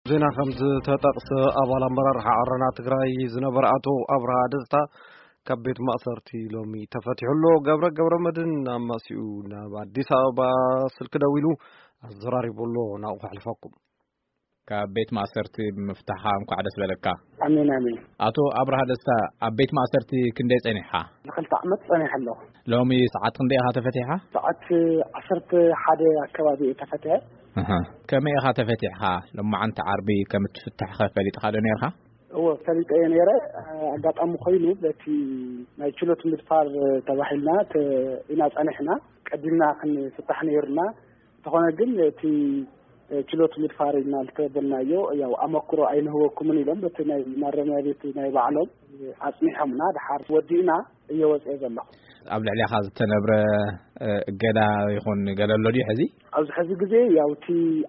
ዜና ከም ዝተጠቕሰ፣ ኣባል ኣመራርሓ ዓረና ትግራይ ዝነበረ ኣቶ ኣብርሃ ደስታ ካብ ቤት ማእሰርቲ ሎሚ ተፈቲሑ ኣሎ። ገብረ ገብረ መድን ኣማሲኡ ናብ ኣዲስ ኣበባ ስልኪ ደዊሉ ኣዘራሪቡ ኣሎ። ናብኡ ከሕልፈኩም። ካብ ቤት ማእሰርቲ ብምፍታሕካ እንኳዕ ደስ በለካ። ኣሜን፣ ኣሜን። ኣቶ ኣብርሃ ደስታ፣ ኣብ ቤት ማእሰርቲ ክንደይ ጸኒሕካ? ንኽልተ ዓመት ጸኒሐ ኣለኹ። ሎሚ ሰዓት ክንደይ ኢኻ ተፈቲሕካ? ሰዓት ዓሰርተ ሓደ ኣከባቢ እየ ተፈቲሐ። ኣሃ። ከመይ ኢኻ ተፈቲሕካ? ሎማዓንቲ ዓርቢ ከም እትፍታሕኸ ፈሊጥኻ ዶ ነይርካ? እወ፣ ፈሊጠ እየ ነይረ። ኣጋጣሚ ኮይኑ በቲ ናይ ችሎት ምድፋር ተባሂልና ተ-፣ ኢና ጸኒሕና። ቀዲምና ክንፍታሕ ነይሩና። እንተኾነ ግን እቲ ችሎት ምድፋር ኢልና ዝተበልናዮ፣ ያው ኣመክሮ ኣይንህበኩምን ኢሎም በቲ ናይ ማረሚያ ቤት ናይ ባዕሎም ኣጽኒሖምና። ድሓር ወዲእና እየ ወጽኤ ዘለኹ። ኣብ ልዕሌኻ ዝተነብረ፣ እ፣ እገዳ ይኹን ገለ ኣሎ ድዩ ሕዚ? ኣብዚ ሕዚ ግዜ ያው እቲ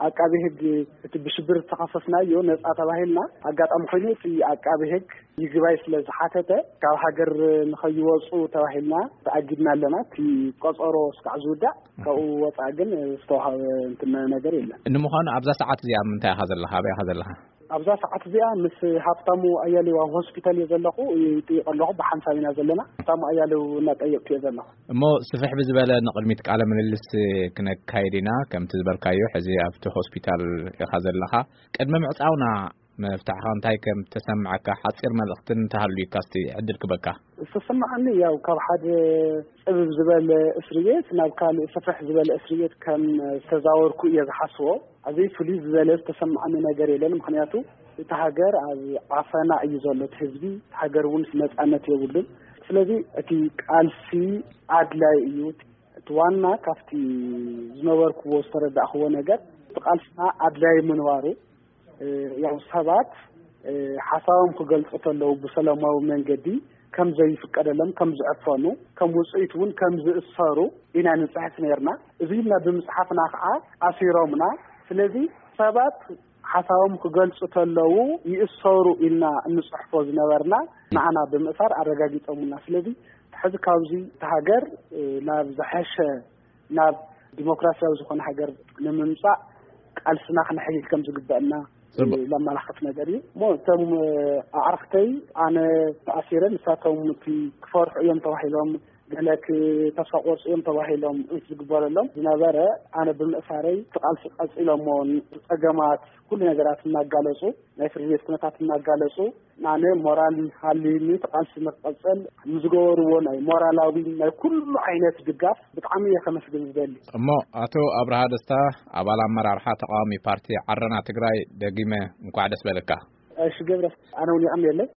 ኣቃቤ ሕግ እቲ ብሽብር ዝተኸሰስናዮ ነጻ ተባሂልና፣ ኣጋጣሚ ኮይኑ እቲ ኣቃቤ ሕግ ይግባይ ስለ ዝሓተተ ካብ ሃገር ንኸይወጹ ተባሂልና ተኣጊድና ኣለና። እቲ ቆጸሮ እስካዕ ዝውዳእ ካብኡ ወጻእ ግን ዝተዋሃበ እንትን ነገር የለን። ንምዃኑ ኣብዛ ሰዓት እዚኣ ምንታይ ኢኻ ዘለኻ? ኣበይ ኢኻ ዘለኻ? ኣብዛ ሰዓት እዚኣ ምስ ሃብታሙ ኣያሌው ኣብ ሆስፒታል እየ ዘለኹ። ይጥይቅ ኣለኹ፣ ብሓንሳብ ኢና ዘለና። ሃብታሙ ኣያሌው እናጠየቅኩ እየ ዘለኹ። እሞ ስፍሕ ብዝበለ ንቕድሚት ቃለ ምልልስ ክነካይድ ኢና። ከምቲ ዝበልካዮ ሕዚ ኣብቲ ሆስፒታል ኢኻ ዘለኻ። ቅድሚ ምዕጻውና ምፍታሕኻ እንታይ ከም ተሰምዐካ ሓጺር መልእኽቲ እንተሃልዩካ እስቲ ዕድል ክበካ። ዝተሰማዓኒ ያው ካብ ሓደ ጽብብ ዝበለ እስሪ ቤት ናብ ካልእ ስፍሕ ዝበለ እስሪ ቤት ከም ዝተዛወርኩ እየ ዝሓስቦ። ኣዘይ ፍሉይ ዝበለ ዝተሰማዓኒ ነገር የለን። ምኽንያቱ እቲ ሃገር ኣብ ዓፈና እዩ ዘሎ። እቲ ህዝቢ፣ እቲ ሃገር እውን ነጻነት የብሉን። ስለዚ እቲ ቃልሲ ኣድላይ እዩ። እቲ ዋና ካብቲ ዝነበርኩዎ ዝተረዳእክዎ ነገር እቲ ቃልስና ኣድላይ ምንባሩ፣ እ፣ ያው ሰባት፣ እ፣ ሓሳቦም ክገልጹ ከለዉ ብሰላማዊ መንገዲ ከም ዘይፍቀደሎም፣ ከም ዝዕፈኑ፣ ከም ውጽኢት እውን ከም ዝእሰሩ ኢና ንጽሕፍ ነርና። እዚ ኢልና ብምጽሓፍና ከዓ ኣሲሮምና። ስለዚ ሰባት ሓሳቦም ክገልጹ ከለዉ ይእሰሩ ኢልና እንጽሕፎ ዝነበርና ንዓና ብምእሳር ኣረጋጊጾምና። ስለዚ ሕዚ ካብዚ እቲ ሃገር፣ እ፣ ናብ ዝሐሸ ናብ ዲሞክራሲያዊ ዝኾነ ሃገር ንምምጻእ ቃልስና ክነሐይል ከም ዝግበአና ጽቡቅ። ለመላኽት ነገር እዩ። እሞ እቶም ኣዕርኽተይ ኣነ ተኣሲረ ንሳቶም እቲ ክፈርሑ እዮም ተባሂሎም፣ ገለ ክ-፣ ተስፋ ቆርጹ እዮም ተባሂሎም ዝግበረሎም ዝነበረ፣ ኣነ ብምእሳረይ እቲ ቃልሲ ቀጺሎሞ፣ ጸገማት ኩሉ ነገራት እናጋለጹ፣ ናይ ፍርዲ ቤት ኩነታት እናጋለጹ፣ ኣነ ሞራል ሃልዩኒ እቲ ቃልሲ ንክቐጽል ንዝገበርዎ ናይ ሞራላዊ ናይ ኩሉ ዓይነት ድጋፍ ብጣዕሚ እየ ከመስግን ዝደሊ። እሞ ኣቶ ኣብርሃ ደስታ፣ ኣባል ኣመራርሓ ተቃዋሚ ፓርቲ ዓረና ትግራይ፣ ደጊመ እንኳዕ ደስ በለካ። እሺ ገብረ፣ ኣነ እውን የቐንየለይ።